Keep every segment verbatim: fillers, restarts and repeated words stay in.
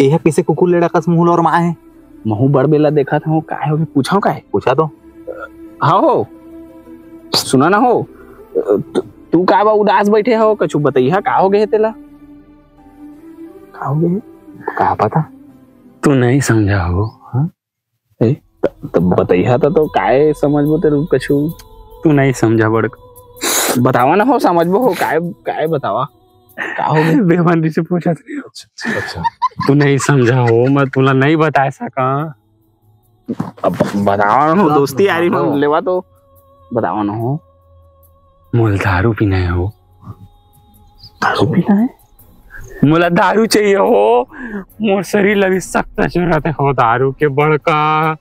एह कइसे कुकुर लेड़ा कस मुंह लौरमाए हे? महू बड़ बेला देखत हंव, काय होगे, पूछंव काय? पूछा तो। हाँ हो, सुना ना हो, तू, तू का बा उदास बइठे हो? कछु बतइहा, का होगे हे तेला? का होगे हे? का पता? तू नहीं समझा हो, हाँ? ए, त, त बतइहा त, तो काय समझबो तेरे कछु? तू नहीं समझा बड़का। बतावा ना हो, समझबो हो, काय, काय बतावा? का होगे? बेमानी से पूछत रहे हो। अच्छा, अच्छा। तू नहीं समझा हो, मैं तुला नहीं बता सका। अब बतावा ना हो, दोस्ती यारी में लेवा तो बतावा ना हो। मोला दारू पीना हे हो। दारू पीना हे? मोला दारू चाहिए हो, मोर शरीर ला भी सख्त जरूरत हे हो दारू के बड़का।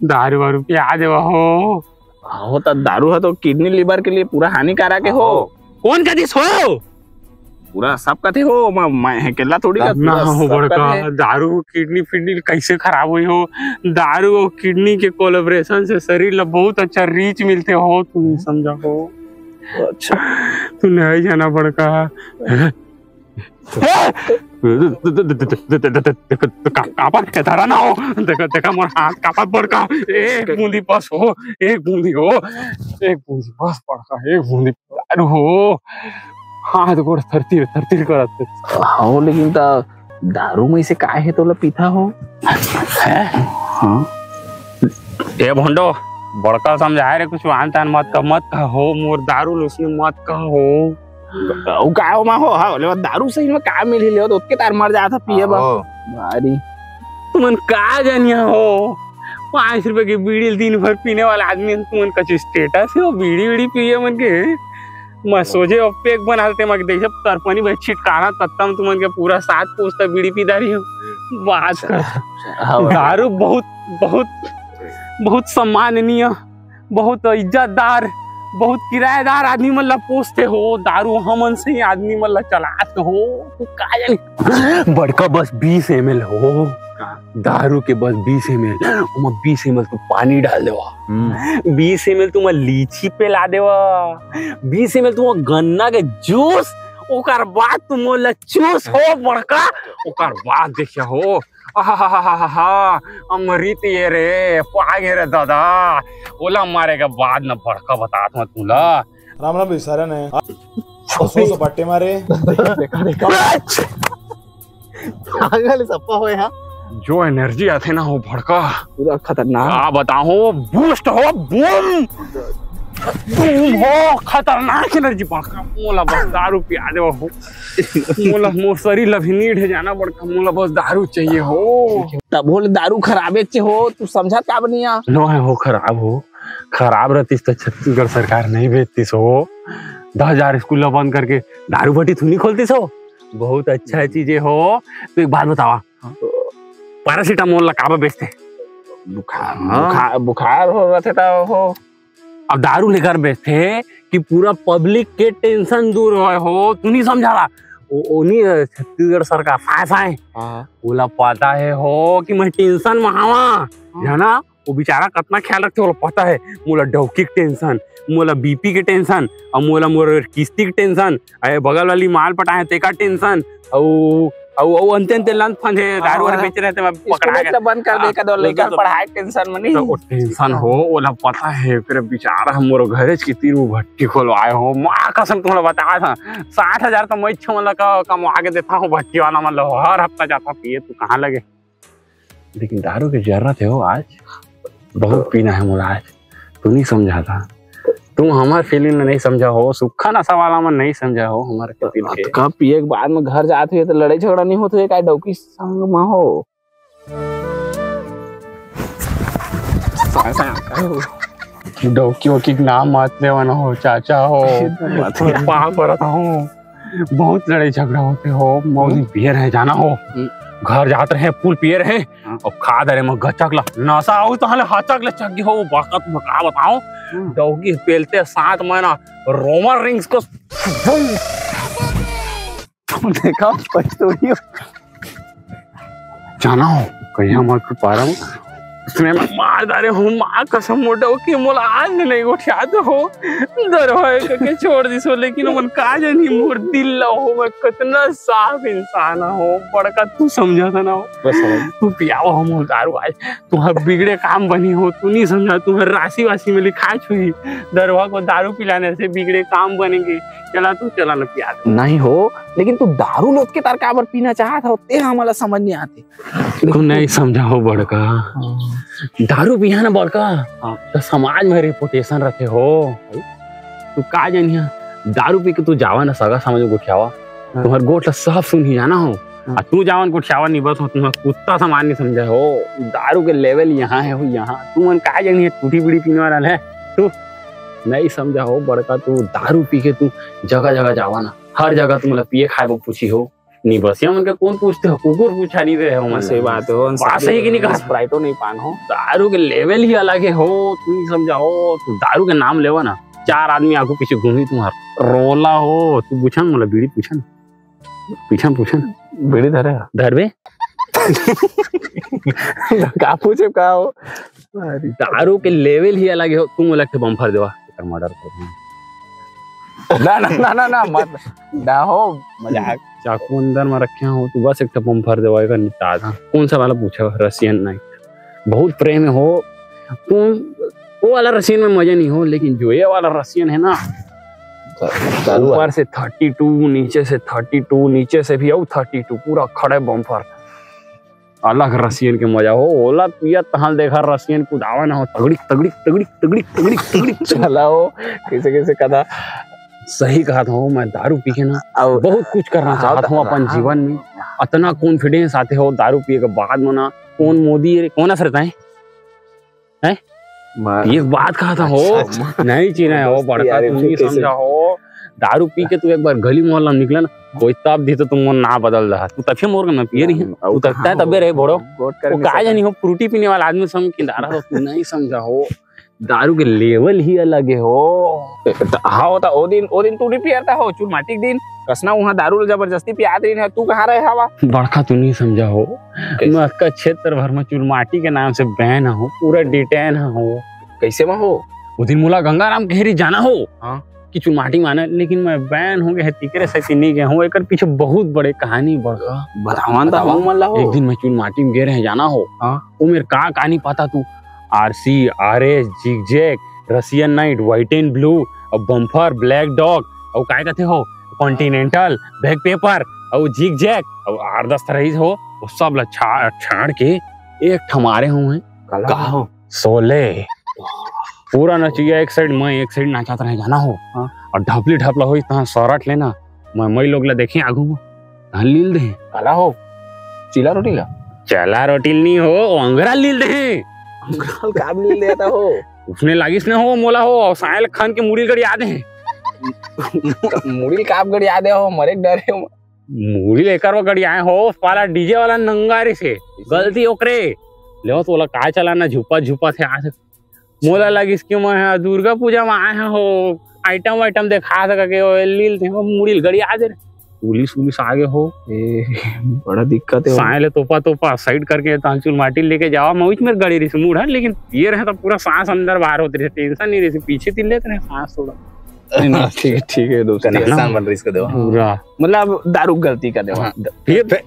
दारू वारू पिया देवा हो। हो त दारू ह तो किडनी लिवर के लिए पूरा हानिकारक हे हो। कौन कथिस हो? पूरा सब कथे हो, मैं, मैं अकेला थोड़ी ना हो बड़का। दारू किडनी फिडनी कैसे खराब होही हो? दारू और किडनी के कोलेबोरेशन से शरीर ला बहुत अच्छा रीच मिलथे हो, तू नहीं समझा हो। अच्छा। तू नहीं जाना बड़का। कांपत के धरा ना हो। देखा, देखा मोर हाथ कांपत बड़का। एक बूंदी बस हो, एक बूंदी हो, एक बूंदी बस बड़का, एक बूंदी दारू हो। हाथ गोड़ थरथिर थरथिर करत हे। हाँ, लेकिन त दारू में से काय हे तोला पीथा हो? हैं? हाँ। ए भोंडो, बड़का समझाए रे, कुछ आन तान मत कह, मत कह हो, मोर दारू लुसनी मत कह हो। अउ का हो मा हो, हाँ, लेवा दारू सही में का मिलही, लेवा तो ओतके तार मर जात हे पिए बा। भारी। तुमन का जानिया हो, पाँच रुपए के बीड़ी दिन भर पीने वाला आदमी, तुमन कछु status हे हो, बीड़ी वीड़ी पिए मन के। मैं सोझे अब पैक बना देते, मैं देखे तरपनी भाई छिटकाना, तत्ता में तुमन के पूरा सात पुस्ता बीड़ी पी डारी हो। बात कर। हाँ, दारू बहुत, बहुत, बहुत सम्माननीय, बहुत इज्जतदार, बहुत किराएदार आदमी मन ला पोसथे हो। दारू हमन से ही आदमी मन ला चलात हो। तू का जानी? बड़का बस बीस एम एल हो। का? दारू के बस बीस एम एल, ओमा बीस एम एल तू पानी डाल देवा। हम्म। बीस एम एल तुमा लीची पेला देवा, बीस एम एल तुमा गन्ना के जूस, ओकर बाद तू मोला चूस हो बड़का, ओकर बाद देखिया हो। आहाहाहा, अमृत ये रे, पागे रे दादा, ओला मारे के बाद न बड़का बतात मैं तुला। राम राम बिसारा ने। ससुर के पट्टे मारे। देखा, देखा। पागल सप्पा होय हा। जो एनर्जी आथे ना, हो भड़का। पूरा खतरनाक। का बताओ, बूस्ट हो, बूम। बूम हो, खतरनाक एनर्जी भड़का। मोला बस दारू पिया देवा हो। मोला, मोर शरीर ला भी नीड हे जाना बड़का, मोला बस दारू चाहिए हो। तब होले दारू खराबे चे हो, तू समझत का बनिया? नो है हो, खराब हो। खराब रहतिस त छत्तीसगढ़ सरकार नहीं भेजतिस हो। दस हजार स्कूल ला बंद करके दारू भट्टी थोड़ी खोलतिस हो। बहुत अच्छा चीज हे हो। तो एक बात बतावा, हाँ। पैरासिटामोल ला काबर बेचथे? बुखार, हाँ। बुखार, बुखार हो रथे त हो। अब दारू लेकर बेचथे कि पूरा पब्लिक के टेंशन दूर होय हो, तू नहीं समझा ला। ओ, ओ नहीं, छत्तीसगढ़ सरकार साय साय, हाँ। ओला पता हे हो कि मैं टेंशन में हवा, हाँ। है ना? वो बेचारा कतना ख्याल रखथे, ओला पता हे, मोला डौकी के टेंशन, मोला बीपी के टेंशन, अउ मोला मोर किस्ती के टेंशन, अरे बगल वाली माल पटाए तेका टेंशन, अउ, अउ, अउ अंते अंते लंद फंद हे, दारू वारू हाँ। बेच रहे थे, मैं पकड़ा स्कूल गया। बंद कर दे, हाँ, का दो तो, लेकर तो, पढ़ाई टेंशन में नहीं। तो वो टेंशन हो, ओला पता हे, फिर बेचारा हम मोर घरे के तीर वो भट्टी खोलवाए हो, माँ कसम तुम्हारा बताया था, साठ हजार तो मैं छो लगा कमवा के देता हूँ भट्टी वाला, मतलब हर हफ्ता जाता पिए, तू कहाँ लगे? लेकिन दारू के जरूरत हे हो आज, बहुत पीना हे मोला आज। तू नहीं समझा था, तू हमार फीलिंग में नहीं समझा हो, सुक्खा नशा वाला में नहीं समझा हो हमारे फील के। अतका पिए के बाद में घर जात हुए तो लड़ाई झगड़ा नहीं होत हुए का डौकी संग में हो? डौकी वौकी के नाम मत लेवा ना हो चाचा हो, पाँव परत हो। बहुत लड़ाई झगड़ा होथे हो, मौसी हम्म। पिए रहे जाना हो। हम्म। घर जात रहे, फुल पिए रहे, हाँ। अउ खा दे रहे, मैं गचक ला, नशा हो तो हाले हचक ले चक गए हो, बकत में का बताओ, हम्म। डौकी पेलते साथ में ना, रोमन रेंज को बूम। तुम देखा, पछतोही हो। जाना हो, कहीं हमारे पारा में उसने मैं मार डारे हो, माँ कसम मोटा हो कि मोला आज नहीं गोठियात हो। दरवाजा करके छोड़ दिस हो, लेकिन ओमन का जानी मोर दिल ला हो, मैं कितना साफ इंसान हो, बड़का तू समझा था ना हो। बस समझ। तू पियावा हो मोर दारू आज, तुम्हार बिगड़े काम बनी हो, तू नहीं समझा, तुम्हार राशि वासी में लिखा छुई। दरवाजा को दारू पिलाने से बिगड़े काम बनेंगे। चला तू, चला ना पिया दे। नहीं हो, लेकिन तू दारू लोत के तार काबर पीना चाहत हो, ते हमला समझ नहीं आते। तू नहीं समझा हो बड़का। हाँ। दारू पिया ना बड़का, हाँ। तो समाज में रेपुटेशन रखे हो। तू का जानिया, दारू पी के तू जावा ना सगा समाज गोठियावा, हाँ। तुम्हार गोठ ला सब सुनही जाना हो। हाँ। आ तू जावन गोठियावा नहीं बस हो, तुम्हार कुत्ता समाज नहीं समझा हो। दारू के लेवल यहाँ है हो, यहाँ। तू मन का जानिया टूटी बीड़ी पीने वाला है तू। नहीं समझा हो बड़का, तू दारू पी के तू जगह जगह जावा ना, हर जगह तुमला पिए खाए बर पूछी हो। नहीं बस ये मन के कौन पूछते हो, कुकुर पूछा नहीं रहे हो मन। सही बात है, हो, बात सही कि नहीं कहा? स्प्राइटो नहीं पान हो। दारू के लेवल ही अलग है हो, तू नहीं समझा हो। तू दारू के नाम लेवा ना, चार आदमी आगू पीछे घूमी तुम्हार रोला हो। तू पूछा ना, मोला बीड़ी पूछा ना, पूछा ना, पूछा ना। बीड़ी धरे हा? धरबे। का पूछे का हो? दारू के लेवल ही अलग है हो। तू मोला एक ठे बम्फर देवा, एकर मर्डर कर दूँ। ना, ना, ना, ना, ना, मत, ना हो, मजाक। चाकू अंदर में रखे हो, तू बस एक ठे बम्फर देवा, एकर निपटा दा। कौन सा वाला पूछे हो? Russian night. बहुत प्रेम है हो। तू, वो वाला रशियन में मजा नहीं हो, लेकिन जो ये वाला रशियन है ना, चालू ऊपर से थर्टी टू, नीचे से थर्टी टू, नीचे से भी अउ थर्टी टू, पूरा खड़े बम्फर। अलग रशियन के मजा हो, ओला पिया तहां देखा रशियन कुदावा ना हो, तगड़ी, तगड़ी, तगड़ी, तगड़ी, तगड़ी, तगड़ी। चला हो, कैसे, कैसे कदा? सही कहा था हो, मैं दारू पी के ना अब बहुत कुछ करना हाँ, चाहता हूँ हाँ, अपन हाँ। जीवन में। इतना कॉन्फिडेंस आते हो दारू पिए के बाद में ना, कौन मोदी रे, कौन असर रहता है? हैं? मार। एक बात कहा था हो, अच्छा, अच्छा। नहीं चीना है हो, दोस्ती बड़का यारी तू फिर नहीं कैसे? समझा हो। दारू पी के तू एक बार गली मोहल्ला में निकला ना, कोई तब दी तो तुम ना बदल रहा। तू तभी मोर का ना पिए नहीं है। अउ तू तब कहाँ तबे हो? रहे भोड़ो। गोट करे वो नहीं का सकता। जानी हो, फ्रूटी पीने वाला आदमी समझ के दारा हो, तू नहीं समझा हो। दारू के लेवल ही अलग है हो। ए, त-, हाँ, होता, ओ दिन, ओ दिन तू नहीं पियरता हो, चुलमाटी के दिन। कसना वहाँ दारू ल जबरदस्ती पियात रही है, तू कहाँ रहे हवा? बड़का तू नहीं समझा हो। कैसे? मैं अतका क्षेत्र भर में चुलमाटी के नाम से बैन हो, पूरा डिटेन हो। कैसे में हो? वो दिन मोला गंगाराम कहेरी जाना हो हाँ। कि चुलमाटी माने, लेकिन मैं बैन हो गए, तिकरे से नहीं गए हो। एकर पीछे बहुत बड़े कहानी बड़का। बतावन त बतावा। हमू मन ला हो। एक दिन मैं चुलमाटी में गे रहे जाना हो। हाँ। वो मेरे का कहानी पता तू, RC, RS, zigzag, Russian night, white and blue, और बम्फर, ब्लैक डॉग, और काय कथे हो, कॉन्टिनेंटल, बैक पेपर, और जिगजैग, और आठ दस तरह हो, वो सब ला छा-, छाड़ के एक ठमारे हुए। कला का हो? शोले। पूरा नचुइया एक साइड, मैं एक साइड नाचत रहे जाना हो। हाँ। और ढपली ढपला होई, तहाँ सरट लेना, मैं, मैं लोग ला देखे आगू में। हाँ, लील दे। काला हो? चीला रोटी ला? चला रोटी नहीं हो, अंगरा लील दे। अंगरा काब लील देता हो? उसने लागिस न हो, मोला हो, और सायल खान के मुड़ी गड़ी याद है। मुड़ी काब गड़ी याद है हो, मरे डरे हो। मुड़ी लेकर वो गड़ी आए हो, पाला डीजे वाला नंगारी से। गलती ओकरे। ले तो ओला का चलाना, झुपा झुपा थे आज। मोला लगिस कि मैं हा दुर्गा पूजा में आए हो, आइटम वाइटम देखा सका के, ओ लील थे, मुड़ी गड़ी आ दे रे। पुलिस उलिस आ गए हो। ए, बड़ा दिक्कत है। साए ले तोपा तोपा साइड करके तांचुल माटी लेके जावा, मैं उच मेर गड़ी रही मुड़ है, लेकिन ये रहे तो पूरा सांस अंदर बाहर होते रहे, टेंशन नहीं रही, पीछे तिल लेते रहे सांस थोड़ा। नहीं, नहीं, ठीक है, ठीक है दोस्त। कनेक्शन बन रही इसको देवा। पूरा। मतलब दारू गलती का देवा। हाँ। फिर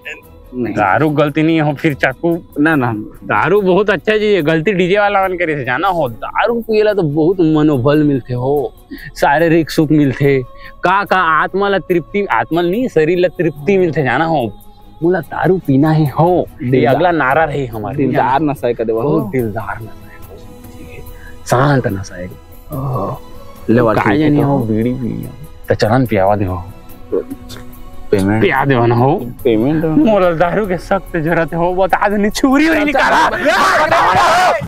नहीं। दारू गलती नहीं हो, फिर चाकू। ना, ना। दारू बहुत अच्छा चीज है, गलती डीजे वाला मन करे से जाना हो। दारू पियला तो बहुत मनोबल मिलते हो, शारीरिक सुख मिलते, का, का आत्मा ला तृप्ति, आत्मा नहीं, शरीर ला तृप्ति मिलते जाना हो। बोला दारू पीना ही हो, ये दिलदार। अगला नारा रही हमारे। दिलदार नशा है का देवा हो। बहुत दिलदार नशा है, बहुत चीज है। शांत नशा है। ओहो। ले वाह, काय ठीक है जानी तो। हो, बीड़ी पी लिया। तो चलन पियावा देवा हो। पेमेंट। पिया देवा ना हो। पेमेंट। मोला दारू के सख्त जरूरत हो, बता दे, नहीं छुरी उरी निकाला।